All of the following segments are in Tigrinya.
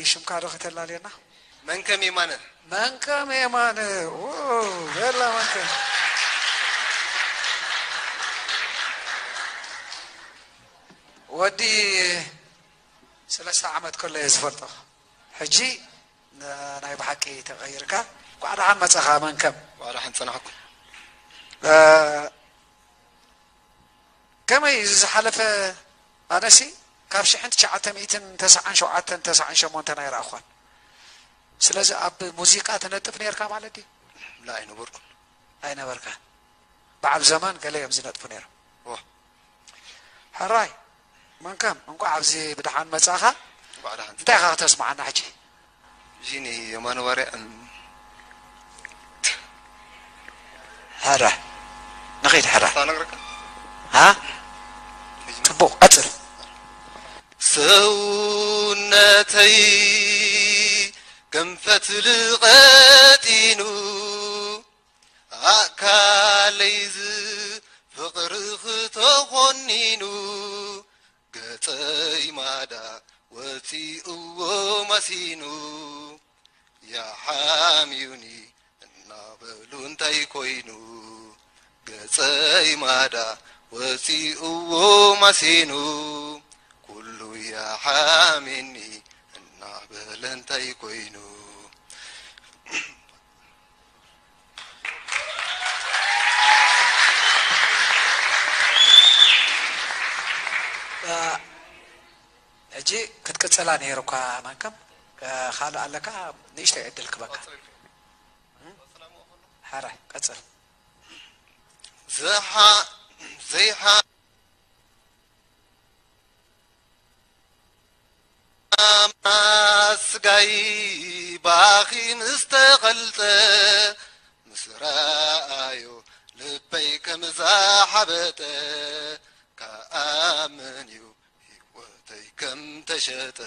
ሽምካ ዶ ከተላልየና? መንከም የማነ። መንከም የማነ። ው፣ በላ መንከም። ወዲ ሰለስተ ዓመት ከሎ እየ ዝፈልጦ። ሕጂ ን-፣ ናይ ብሓቂ ተቐይርካ። እንኳዕ ደሓን መጻኻ መንከም። እንኳዕ ደሓን ጸናሕኩም። እ፣ ከመይ እዩ ዝሓለፈ? ኣነሲ ካብ ሽሕን ትሽዓተ ሚእትን ተስዓን ሸውዓተን ተስዓን ሸሞንተን ኣይረኣኹን። ስለዚ ኣብ ሙዚቃ ትነጥፍ ነርካ ማለት ድዩ? ላ ኣይነበርኩን። ኣይነበርካን። በዓል ዘማን ገለ እዮም ዝነጥፉ ነይሮም። ዋ። ሕራይ መንከም፣ እንቋዕ ኣብዚ ብደሓን መጻኻ። እንቋዕ ደሓን። እንታይ ኢኻ ከተስምዓና ሕጂ? እዚ ንየማነ ባርያ እም፣ ሕራይ ንኸይድ፣ ሕራይ። እታ ነግረካ። ሃ? ጽቡቕ፣ ቀጽል። ሰውነተይ ከም ፈትሊ ቀጢኑ፣ ኣካለይ ዝ ፍቕርኺ ተኾኒኑ፣ ገጸይ ማዳ ወጺእዎ ማሲኑ፣ ያሓምዩኒ እናበሉ እንታይ ኮይኑ፣ ገጸይ ማዳ ወጺእዎ ማሲኑ፣ ኩሉ ያሓምየኒ እናበለ እንታይ ኮይኑ። ሕጂ ክትቅጽላ ነይሩካ መንከም፣ ካልእ ኣለካ? ንእሽተይ ዕድል ክበካ። ሓራይ ቀጽል። ዝሓ-፣ ዘይሓ-፣ ስጋይ ባኺ ምስ ተቐልጠ፣ ምስ ረኣዮ ልበይ ከም ዝሓበጠ፣ ከኣምን እዩ ህይወተይ ከም ተሸጠ።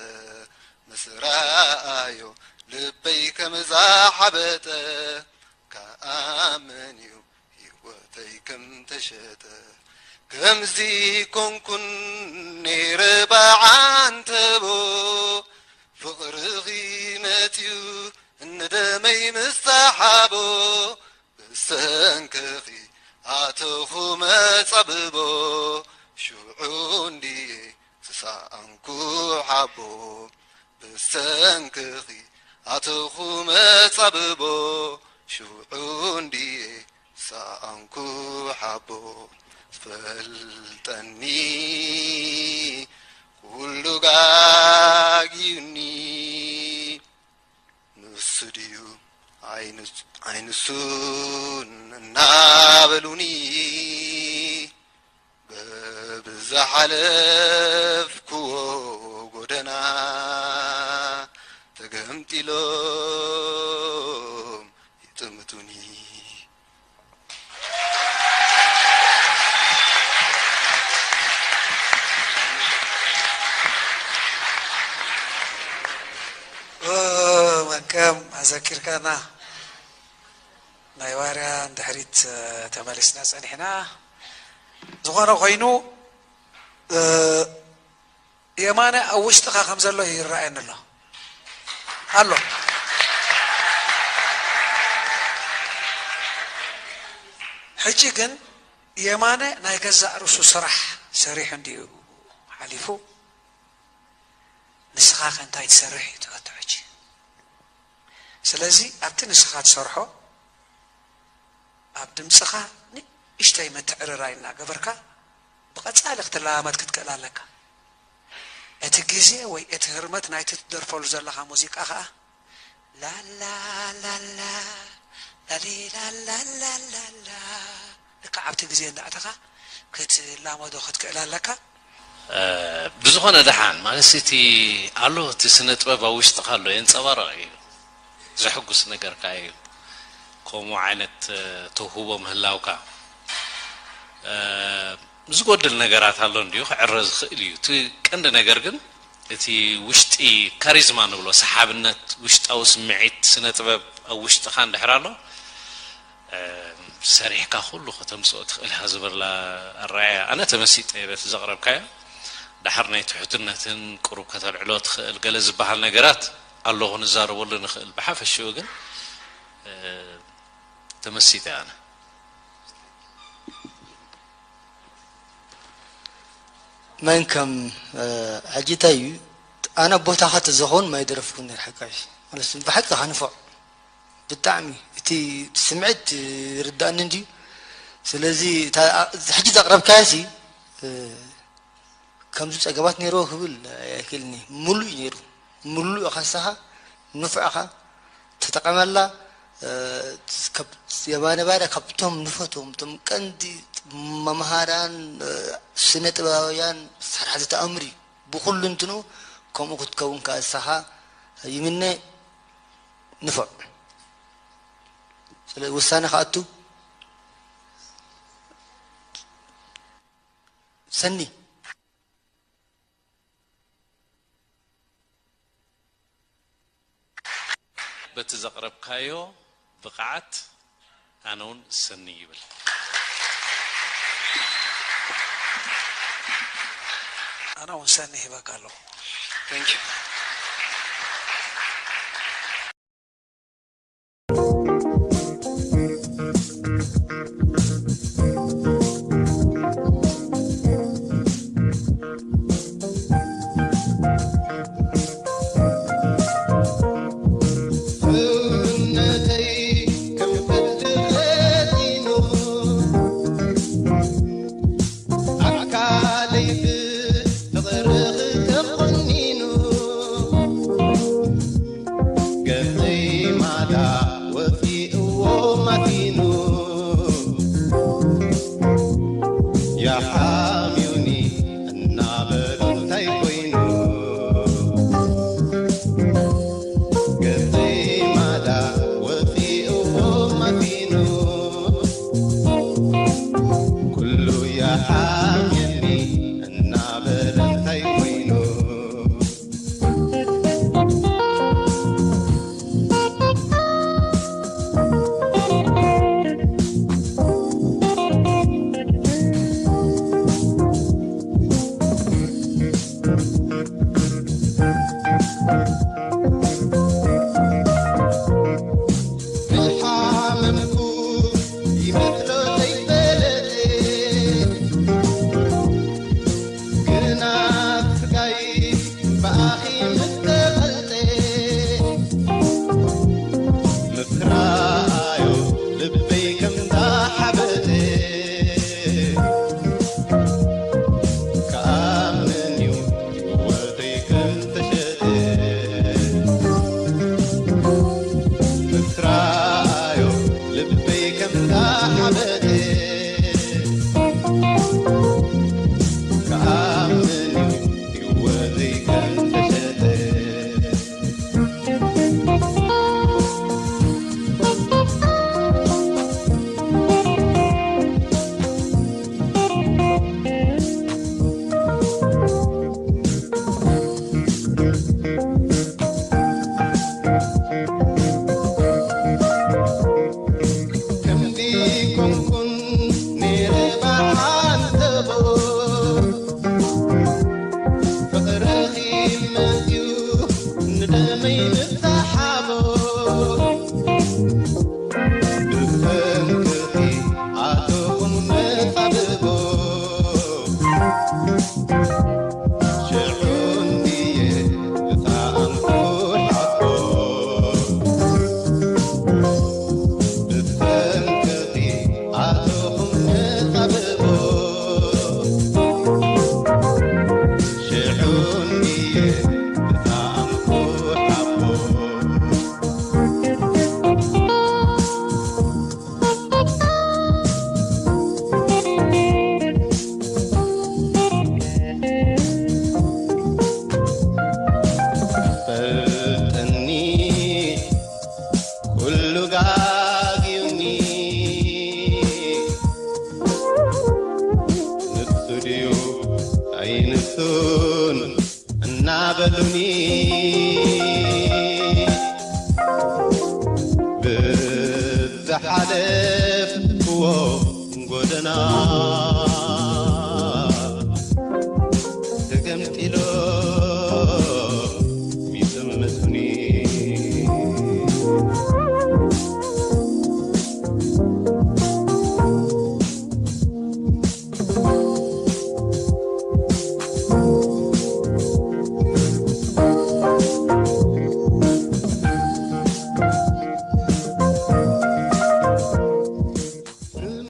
ምስ ረኣዮ ልበይ ከም ዝሓበጠ፣ ከኣምን እዩ ህይወተይ ከም ተሸጠ። ከምዚ ኮንኩን ነይረ ብዓንተቦ፣ ፍቕርኺ መጽዩ ንደመይ ምስ ሰሓቦ፣ ብሰንክኺ ኣተኹ መጻብቦ፣ ሽዑ እንድየ ዝሰኣንኩ ሓቦ። ብሰንክኺ ኣተኹ መጻብቦ፣ ሽዑ እንድየ ዝሰኣንኩ ሓቦ። ዝፈልጠኒ ኩሉ ጋግዩኒ፣ ንሱ ድዩ ኣይንስ-፣ ኣይንሱን እናበሉኒ፣ በብዝሓለፍክዎ ጎደና ተገምጢሎም ይጥምቱኒ። ኦ፣ መንከም ኣዘኪርካና። ናይ ባርያ ንድሕሪት፣ እ፣ ተመሊስና ጸኒሕና። ዝኾነ ኮይኑ፣ እ፣ የማነ ኣብ ውሽጥኻ ከም ዘሎ ይረኣየኒ ኣሎ። ኣሎ። ሕጂ ግን የማነ ናይ ገዛእ ርእሱ ስራሕ ሰሪሑ እንድዩ ሓሊፉ። ንስኻ ከ እንታይ ትሰርሕ እዩ ትፈትሖ ሕጂ። ስለዚ ኣብቲ ንስኻ ትሰርሖ፣ ኣብ ድምጽኻ ንእሽተይ ምትዕርራይ እናገበርካ ብቐጻሊ ክትለማመድ ክትክእል ኣለካ። እቲ ግዜ ወይ እቲ ህርመት ናይቲ ትደርፈሉ ዘለኻ ሙዚቃ ኸኣ ላላ ላላ ላሊ ላላ ላላ ልክዕ ኣብቲ ግዜ እንዳእተኻ ክትላመዶ ክትክእል ኣለካ። እ፣ ብዝኾነ ደሓን ማለት እቲ ኣሎ፣ እቲ ስነ ጥበብ ኣብ ውሽጥኻ ኣሎ፣ የንጸባርቕ እዩ። ዘሕጉስ ነገር ከኣ እዩ። ከምኡ ዓይነት፣ እ፣ ተውህቦ ምህላውካ። እ፣ ዝጎድል ነገራት ኣሎ እንድዩ፣ ክዕረ ዝኽእል እዩ። እቲ ቀንዲ ነገር ግን እቲ ውሽጢ ካሪዝማ ንብሎ፣ ሰሓብነት፣ ውሽጣዊ ስምዒት፣ ስነ ጥበብ ኣብ ውሽጥኻ እንድሕር ኣሎ፣ እ፣ ሰሪሕካ ኩሉ ከተምጽኦ ትኽእል ኢኻ ዝብል ኣረኣእያ። ኣነ ተመሲጠ እየ በቲ ዘቕረብካዮ። ድሓር ናይ ትሕትነትን ቁሩብ ከተልዕሎ ትኽእል ገለ ዝበሃል ነገራት ኣሎ ክንዛረበሉ ንኽእል። ብሓፈሽኡ ግን ተመሲጠ ኣነ። መን ከም ሕጂ እንታይ እዩ ኣነ ቦታኻ ተዘኸውን ማይ ደረፍኩ ነር ሓቃሽ ማለት ብሓቂ ኻንፎዕ ብጣዕሚ እቲ ስምዒት ይርዳእኒ እንድዩ። ስለዚ ሕጂ ዘቕረብካዮ ሲ ከምዚ ጸገማት ነይርዎ ክብል ኣይክእልን እየ። ሙሉእ እዩ ነይሩ። ሙሉእ ኢኻ ንስኻ ንፉዕ ኢኻ ተጠቐመላ። የማነ ባርያ ካብቶም ንፈትዎም እቶም ቀንዲ መምሃራን ስነ ጥበባውያን ሰራሕቲ ተኣምር እዩ። ብኹሉ እንትኑ ከምኡ ክትከውን ከኣ ንስኻ ይምነ። ንፉዕ ስለ ውሳነ ክኣቱ ሰኒ በቲ ዘቕረብካዮ ብቕዓት ኣነ እውን እሰኒ ይብል። ኣነ እውን ሰኒ ሂበካ ኣለኹ።